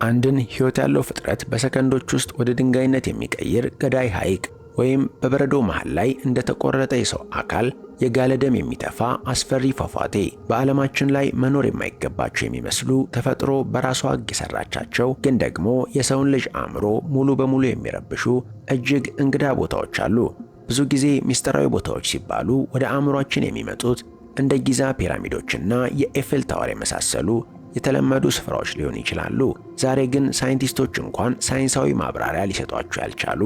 አንድን ሕይወት ያለው ፍጥረት በሰከንዶች ውስጥ ወደ ድንጋይነት የሚቀይር ገዳይ ሐይቅ ወይም በበረዶ መሃል ላይ እንደተቆረጠ የሰው አካል የጋለ ደም የሚተፋ አስፈሪ ፏፏቴ፣ በዓለማችን ላይ መኖር የማይገባቸው የሚመስሉ ተፈጥሮ በራሷ ሕግ የሰራቻቸው ግን ደግሞ የሰውን ልጅ አእምሮ ሙሉ በሙሉ የሚረብሹ እጅግ እንግዳ ቦታዎች አሉ። ብዙ ጊዜ ምስጢራዊ ቦታዎች ሲባሉ ወደ አእምሯችን የሚመጡት እንደ ጊዛ ፒራሚዶችና የኤፍል ታወር የመሳሰሉ የተለመዱ ስፍራዎች ሊሆኑ ይችላሉ። ዛሬ ግን ሳይንቲስቶች እንኳን ሳይንሳዊ ማብራሪያ ሊሰጧቸው ያልቻሉ፣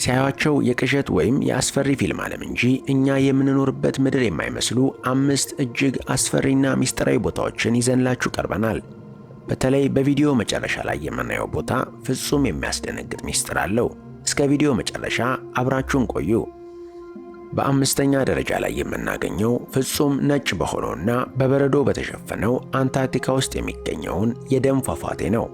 ሲያዩአቸው የቅዠት ወይም የአስፈሪ ፊልም ዓለም እንጂ እኛ የምንኖርበት ምድር የማይመስሉ አምስት እጅግ አስፈሪና ምስጢራዊ ቦታዎችን ይዘንላችሁ ቀርበናል። በተለይ በቪዲዮ መጨረሻ ላይ የምናየው ቦታ ፍጹም የሚያስደነግጥ ምስጢር አለው። እስከ ቪዲዮ መጨረሻ አብራችሁን ቆዩ። በአምስተኛ ደረጃ ላይ የምናገኘው ፍጹም ነጭ በሆነውና በበረዶ በተሸፈነው አንታርክቲካ ውስጥ የሚገኘውን የደም ፏፏቴ ነው።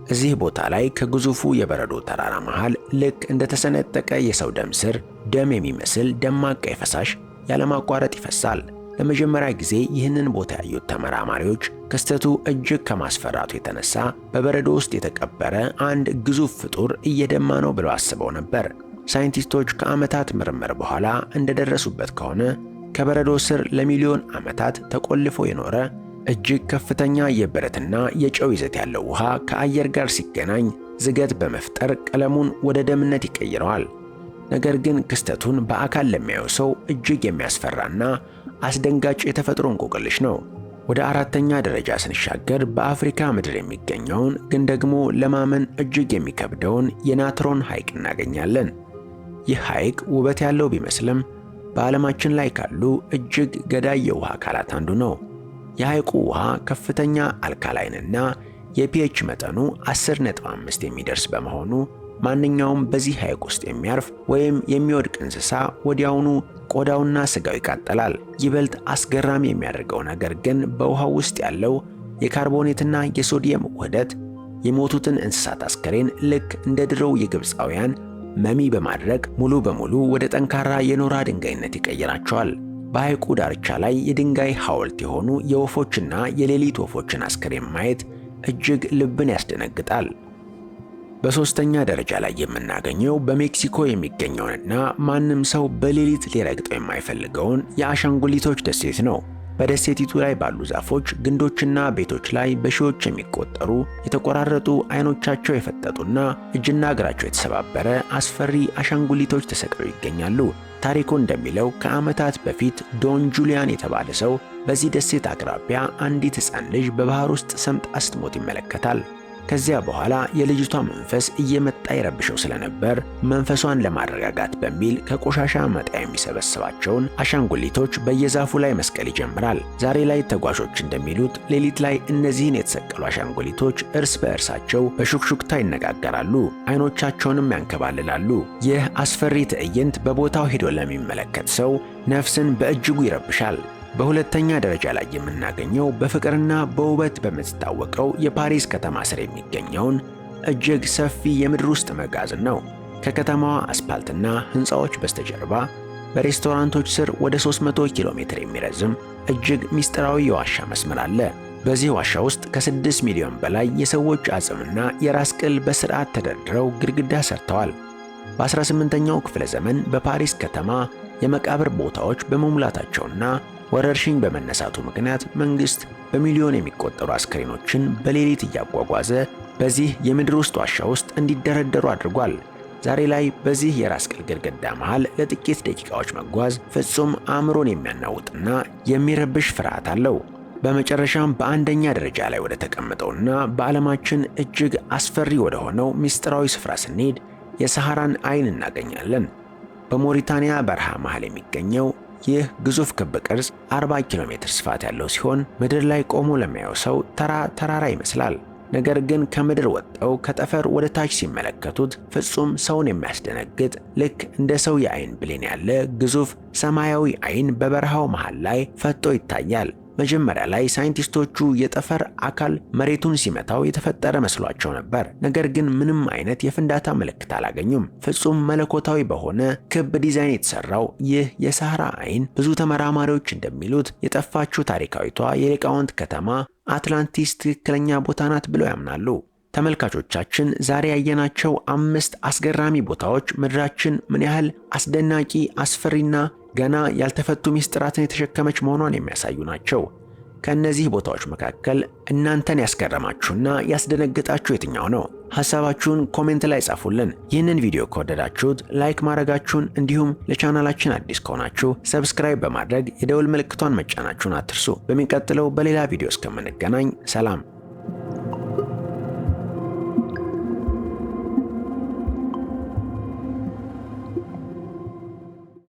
እዚህ ቦታ ላይ ከግዙፉ የበረዶ ተራራ መሃል ልክ እንደተሰነጠቀ የሰው ደም ስር ደም የሚመስል ደማቅ ቀይ ፈሳሽ ያለማቋረጥ ይፈሳል። ለመጀመሪያ ጊዜ ይህንን ቦታ ያዩት ተመራማሪዎች ክስተቱ እጅግ ከማስፈራቱ የተነሳ በበረዶ ውስጥ የተቀበረ አንድ ግዙፍ ፍጡር እየደማ ነው ብለው አስበው ነበር። ሳይንቲስቶች ከዓመታት ምርምር በኋላ እንደደረሱበት ከሆነ ከበረዶ ስር ለሚሊዮን ዓመታት ተቆልፎ የኖረ እጅግ ከፍተኛ የብረትና የጨው ይዘት ያለው ውሃ ከአየር ጋር ሲገናኝ ዝገት በመፍጠር ቀለሙን ወደ ደምነት ይቀይረዋል። ነገር ግን ክስተቱን በአካል ለሚያየው ሰው እጅግ የሚያስፈራና አስደንጋጭ የተፈጥሮ እንቆቅልሽ ነው። ወደ አራተኛ ደረጃ ስንሻገር በአፍሪካ ምድር የሚገኘውን ግን ደግሞ ለማመን እጅግ የሚከብደውን የናትሮን ሐይቅ እናገኛለን። ይህ ሐይቅ ውበት ያለው ቢመስልም በዓለማችን ላይ ካሉ እጅግ ገዳይ የውሃ አካላት አንዱ ነው። የሐይቁ ውሃ ከፍተኛ alkaline ና የ pH መጠኑ 10.5 የሚደርስ በመሆኑ ማንኛውም በዚህ ሐይቅ ውስጥ የሚያርፍ ወይም የሚወድቅ እንስሳ ወዲያውኑ ቆዳውና ስጋው ይቃጠላል። ይበልጥ አስገራሚ የሚያደርገው ነገር ግን በውሃው ውስጥ ያለው የካርቦኔትና የሶዲየም ውህደት የሞቱትን እንስሳት አስከሬን ልክ እንደ ድሮው የግብፃውያን mummy በማድረግ ሙሉ በሙሉ ወደ ጠንካራ የኖራ ድንጋይነት ይቀይራቸዋል። በሐይቁ ዳርቻ ላይ የድንጋይ ሐውልት የሆኑ የወፎችና የሌሊት ወፎችን አስከሬን ማየት እጅግ ልብን ያስደነግጣል። በሦስተኛ ደረጃ ላይ የምናገኘው በሜክሲኮ የሚገኘውንና ማንም ሰው በሌሊት ሊረግጠው የማይፈልገውን የአሻንጉሊቶች ደሴት ነው። በደሴቲቱ ላይ ባሉ ዛፎች፣ ግንዶችና ቤቶች ላይ በሺዎች የሚቆጠሩ የተቆራረጡ፣ አይኖቻቸው የፈጠጡና እጅና እግራቸው የተሰባበረ አስፈሪ አሻንጉሊቶች ተሰቅለው ይገኛሉ። ታሪኩ እንደሚለው ከዓመታት በፊት ዶን ጁሊያን የተባለ ሰው በዚህ ደሴት አቅራቢያ አንዲት ሕፃን ልጅ በባህር ውስጥ ሰምጣ ስትሞት ይመለከታል። ከዚያ በኋላ የልጅቷ መንፈስ እየመጣ ይረብሸው ስለነበር መንፈሷን ለማረጋጋት በሚል ከቆሻሻ መጣያ የሚሰበስባቸውን አሻንጉሊቶች በየዛፉ ላይ መስቀል ይጀምራል። ዛሬ ላይ ተጓዦች እንደሚሉት ሌሊት ላይ እነዚህን የተሰቀሉ አሻንጉሊቶች እርስ በእርሳቸው በሹክሹክታ ይነጋገራሉ፣ አይኖቻቸውንም ያንከባልላሉ። ይህ አስፈሪ ትዕይንት በቦታው ሄዶ ለሚመለከት ሰው ነፍስን በእጅጉ ይረብሻል። በሁለተኛ ደረጃ ላይ የምናገኘው በፍቅርና በውበት በምትታወቀው የፓሪስ ከተማ ስር የሚገኘውን እጅግ ሰፊ የምድር ውስጥ መጋዘን ነው። ከከተማዋ አስፓልትና ሕንፃዎች በስተጀርባ በሬስቶራንቶች ስር ወደ 300 ኪሎ ሜትር የሚረዝም እጅግ ምስጢራዊ የዋሻ መስመር አለ። በዚህ ዋሻ ውስጥ ከ6 ሚሊዮን በላይ የሰዎች አጽምና የራስ ቅል በስርዓት ተደርድረው ግድግዳ ሰርተዋል። በ18ኛው ክፍለ ዘመን በፓሪስ ከተማ የመቃብር ቦታዎች በመሙላታቸውና ወረርሽኝ በመነሳቱ ምክንያት መንግስት በሚሊዮን የሚቆጠሩ አስክሬኖችን በሌሊት እያጓጓዘ በዚህ የምድር ውስጥ ዋሻ ውስጥ እንዲደረደሩ አድርጓል። ዛሬ ላይ በዚህ የራስ ቅል ግድግዳ መሃል ለጥቂት ደቂቃዎች መጓዝ ፍጹም አእምሮን የሚያናውጥና የሚረብሽ ፍርሃት አለው። በመጨረሻም በአንደኛ ደረጃ ላይ ወደ ተቀመጠውና በዓለማችን እጅግ አስፈሪ ወደ ሆነው ምስጢራዊ ስፍራ ስንሄድ የሰሐራን አይን እናገኛለን። በሞሪታንያ በረሃ መሃል የሚገኘው ይህ ግዙፍ ክብ ቅርጽ 40 ኪሎ ሜትር ስፋት ያለው ሲሆን ምድር ላይ ቆሞ ለሚያየው ሰው ተራ ተራራ ይመስላል። ነገር ግን ከምድር ወጥተው ከጠፈር ወደ ታች ሲመለከቱት ፍጹም ሰውን የሚያስደነግጥ፣ ልክ እንደ ሰው የአይን ብሌን ያለ ግዙፍ ሰማያዊ አይን በበረሃው መሃል ላይ ፈጦ ይታያል። መጀመሪያ ላይ ሳይንቲስቶቹ የጠፈር አካል መሬቱን ሲመታው የተፈጠረ መስሏቸው ነበር። ነገር ግን ምንም አይነት የፍንዳታ ምልክት አላገኙም። ፍጹም መለኮታዊ በሆነ ክብ ዲዛይን የተሰራው ይህ የሳህራ አይን ብዙ ተመራማሪዎች እንደሚሉት የጠፋችው ታሪካዊቷ የሊቃውንት ከተማ አትላንቲስ ትክክለኛ ቦታ ናት ብለው ያምናሉ። ተመልካቾቻችን፣ ዛሬ ያየናቸው አምስት አስገራሚ ቦታዎች ምድራችን ምን ያህል አስደናቂ፣ አስፈሪና ገና ያልተፈቱ ሚስጥራትን የተሸከመች መሆኗን የሚያሳዩ ናቸው። ከእነዚህ ቦታዎች መካከል እናንተን ያስገረማችሁና ያስደነገጣችሁ የትኛው ነው? ሐሳባችሁን comment ላይ ጻፉልን። ይህንን ቪዲዮ ከወደዳችሁት like ማድረጋችሁን እንዲሁም ለቻናላችን አዲስ ከሆናችሁ subscribe በማድረግ የደወል ምልክቷን መጫናችሁን አትርሱ። በሚቀጥለው በሌላ ቪዲዮ እስከምንገናኝ ሰላም።